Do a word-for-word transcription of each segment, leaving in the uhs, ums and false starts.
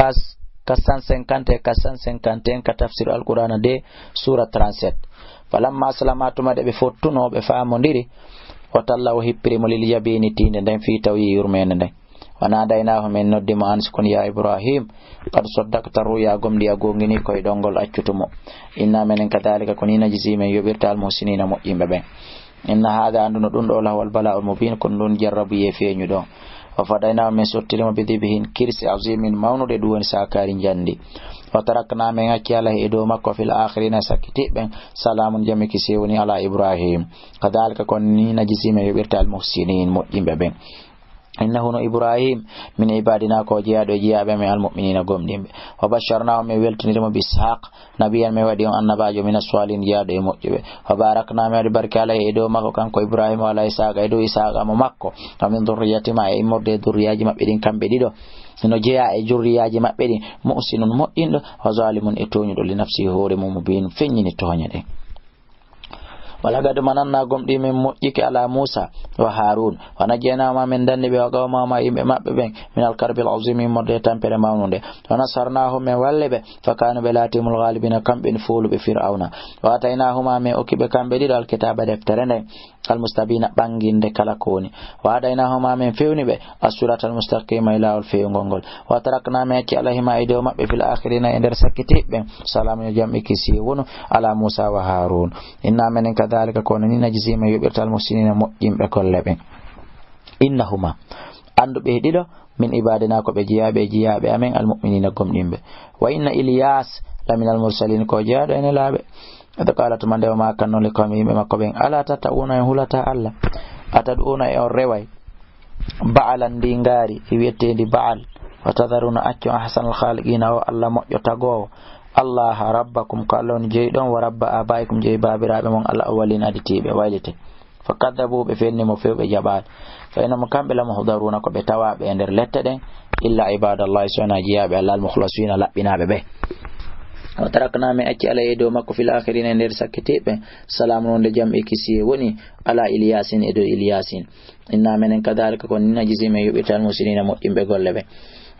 As quatre cent cinquante et quatre cent cinquante et un ka tafsir Alqur'aana de, suura trente-sept. Falamma aslama, tuma ɗe ɓe fottunoo, ɓe faamondiri, o talla, o hippiri mo lil jabiini, tiinde nden, fii taw yii yurmeende nden. Wa nadaynaahu, men noddi mo, an si kun, yaa Ibrahim, qad saddaqta ru'ya, gomɗii a goongini koyɗol ngol accutu mo. Inna menen kadhalika, ko nii najzi men yoɓirta al muhsiniina, moƴƴinɓe ɓen. Inna haadha, anndu no ɗun ɗoo, lahuwal balaa'ul mubiin, ko ndun jarrabuyee feeñuɗo. Wa fadaynaahu, men sottiri mo, bi dibhin, kirsi, azimin, mawnude, ɗun woni saakaari njandi. Wa taraknaa, men acci alayhi, e dow makko, fil aakhiriina, sakkitiiɓe ɓen, salaamun, jam e kisiyee woni, ala Ibrahim. Kadhalika, ko nii najzi men yoɓirta al muhsiniin, moƴƴinɓe ɓen. Innahu, no Ibrahim, min ibaadinaa, ko jeyaaɗo e jeyaaɓe amen, al mu'miniina, gomɗinɓe. Wa basharnaahu, men weltiniri mo, bi Ishaq, nabiyyan, men waɗi on annabaajo, mina saalihiina, jeyaaɗo e moƴƴuɓe. Wa baaraknaa, men waɗi barke, alayhi, e dow makko, kanko Ibrahima, wa ala Ishaaqa, e dow Ishaaqa mo makko. Wa min durriyyatihima, e immorde e durriyaaji maɓɓe ɗin kamɓe ɗiɗo. No jeyaa e durriyaaji maɓɓe ɗin, muhsinun, moƴƴinɗo, wa zaalimun, e tooñuɗo, li nafsihi, hoore mum, mubiin, feññini tooñe ɗen. Wa laqad manannaa, gomɗii men moƴƴike, ala Muusaa wa Haaruun. Wa najjaynaahumaa, men danni ɓe, wa qawmahuma, yimɓe maɓɓe ɓen, minal karbil aziim, immorde e tampere mawnunde. Wa nasarnaahum, men walli ɓe, fa kaanu, ɓe laati, humul ghaalibiina, kamɓe woni fooluɓe Fir'awna. Wa aataynaahumaa, men okki ɓe kamɓe ɗiɗo, alkitaaba, deftere nden, almustabiina, ɓanginde kala ko woni. Wa hadaynaahumaa, men fewni ɓe, assiraatal mustaqiima, e laawol fewngol ngol. Wa taraknaa, men acci, alayhimaa, e dow maɓɓe, fil aakhiriina, e nder sakkitiiɓe ɓen, salaamun, yo jam e kisiyee wonu, ala Muusaa wa Haaruun. Inna menen kadhalika, ko nii najzi, men yoɓirta, al muhsiniina, moƴƴinɓe golle ɓen. Innahumaa, anndu ɓe ɗiɗo, min ibaadinaa, ko ɓe jeyaaɓe e jeyaaɓe amen, al mu'miniina, gomɗinɓe. Wa inna Ilyaasa laminal mursaliin, ko jeyaaɗo e nelaaɓe. Idh qaala, tuma nde o maakanno, li qawmihi, yimɓe makko ɓen, alaa tattaquna, on hulataa Alla? Atad'una, e on reway Ba'alan, ndii ngaari wi'eteendi Ba'al, wa tadharuna, accon, ahsanal khaaliqiina, o Alla moƴƴo tagoowo, Allaaha rabbakum, ko Alla woni jeyɗo on, wa rabba aabaa'ikum, jeyi baabiraaɓe mon, al awwaliina, aditiiɓe, waylite. Fa kaddabuuhu, ɓe fenni mo few, ɓe jaɓaali. Fa innahum, kamɓe, la muhdaruuna, ko ɓe tawaaɓe e nder lette ɗen, illa ibaadallaahi, so wonaa jeyaaɓe Alla, al mukhlasiina, laɓɓinaaɓe ɓe. Wa taraknaa, men acci, alayhi, e dow makko, fil aakhiriina, e nder sakkitiiɓe, salaamun, wonde jam e kisiyee woni, ala Ilyaasin, e dow Ilyaasin. Inna menen kadhalika, ko nii najzi, men yoɓirta, al muhsiniina, moƴƴinɓe golle ɓe.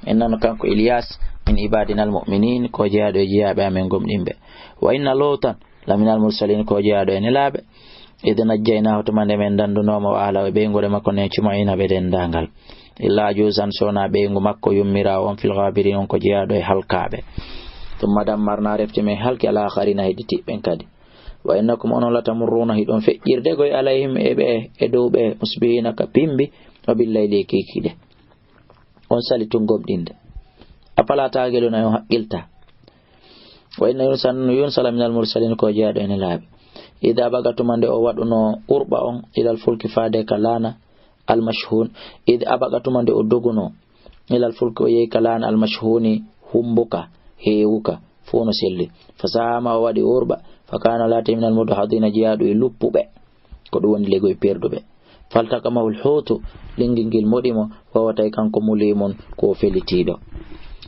Innahu, kanko Ilyaas, min ibaadinal mu'miniin, ko jeyaaɗo e jeyaaɓe amen gomɗinɓe. Wa inna Luutan laminal mursaliin, ko jeyaaɗo e nelaaɓe. Idh najjaynaahu, tuma nde men danndunoo mo, wa ahlahu, e ɓeynguure makko nden, ajma'iina, ɓe denndaangal. Illa ajuuzan, so wonaa ɓeyngu makko, yummiraawo on, fil ghaabiriin, on ko jeyaaɗo e halkaaɓe. Thumma dammarnaa, refti men halki, al aakhariina, hedditiiɓe ɓen kadi. Wa innakum, onon, latamurruuna, hiɗon feƴƴirde koy, alayhim, e ɓe, e dow ɓe, musbihiina, ka pimbi, wa billayli, e kiikiiɗe. On sali tun gomɗinde. Afalaa ta'qiluuna, on haqqiltaa? Wa inna Yuunusa, Yuunusa laminal mursaliin, ko jeyaaɗo e nelaaɓe. Idh abaqaa, tuma nde o waɗunoo urɓa on, ilal fulki, faade ka laana, al mashhuun. Idh abaqaa, tuma nde o dogunoo, ilal fulki, o yehi ka laana, al mashhuuni, humbuka, heewuka, fuu no selli. Fa saahama, o waɗi urɓa, fa kaana, o laati, minal mudhadiina, jeyaaɗo e luppuɓe. Ko ɗun woni legoy perduɓe. Faltaqamahu al-huutu, linngel ngel moɗi mo, wa huwa, tawi kanko, muliimun, ko o felitiiɗo.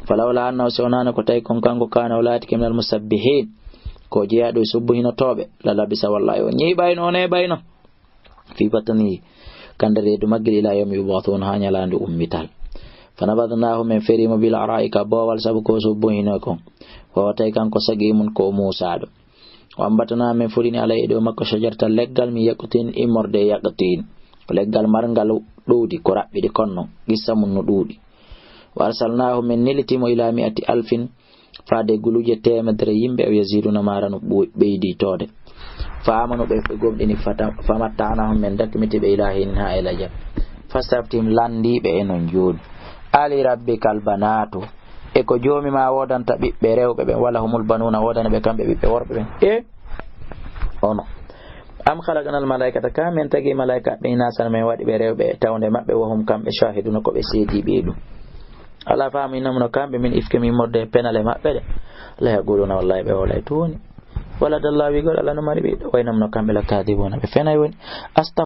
Falawlaa annahu, si wonaano ko tawi kon kanko, kaana, o laatike, minal musabbihiin, ko jeyaaɗo e subbuhinotooɓe, la labisa, wallaahi, o ñiiɓayno, o neeɓayno, fii batnihi, ka nder reedu maggel, ilaa yawmi yub'athuuna, haa ñalaande ummital. Fanabadnaahu, men feri mo, bil araa'i, ka boowal, sabu ko o subbuhinoo kon, wa huwa, tawi kanko, saqiimun, ko o muusaaɗo. Wa ambatnaa, men fulini, alayhi, e dow makko, shajaratan, leggal, min yaqtiin, immorde e yaqtiin. Ko leggal marngal ɗowdi, ko raɓɓiɗi kon non, qissa mun no ɗuuɗi. Wa arsalnaahu, men neliti mo, ilaa mi'ati alfin, faade guluje teemedere yimɓe, aw yaziiduuna, maa wara no ɓu-, ɓeyditoode. Fa aamanu, ɓe, ɓe gomɗini, fata-, famatta'naahum, men dakmiti ɓe, ilaa hiinin, haa e lajal. Fastaftihim, lanndii ɓe e non jooni. Ali rabbikal banaatu, e ko Joomi maa woodanta ɓiɓɓe rewɓe ɓen, wa lahumul banuuna, woodana ɓe kamɓe ɓiɓɓe worɓe ɓen. E ono. Am khalaqnal malaa'ikata, kaa men tagi malaa'ikaaɓe ɓen, inaasan, men waɗi ɓe rewɓe, tawnde maɓɓe, wa hum, kamɓe, shaahiduuna, ko ɓe seediiɓe e ɗun. Alaa, faamu, innahum, no kamɓe, min ifkihim, immorde e penale maɓɓe ɗe, la yaquluuna, wallaahi, ɓe hoolay tun woni. Waladallaahu, wi'ugol Alla no mari ɓiɗɗo, wa innahum, no kamɓe, lakaadibuuna, ɓe fenay woni. Asta-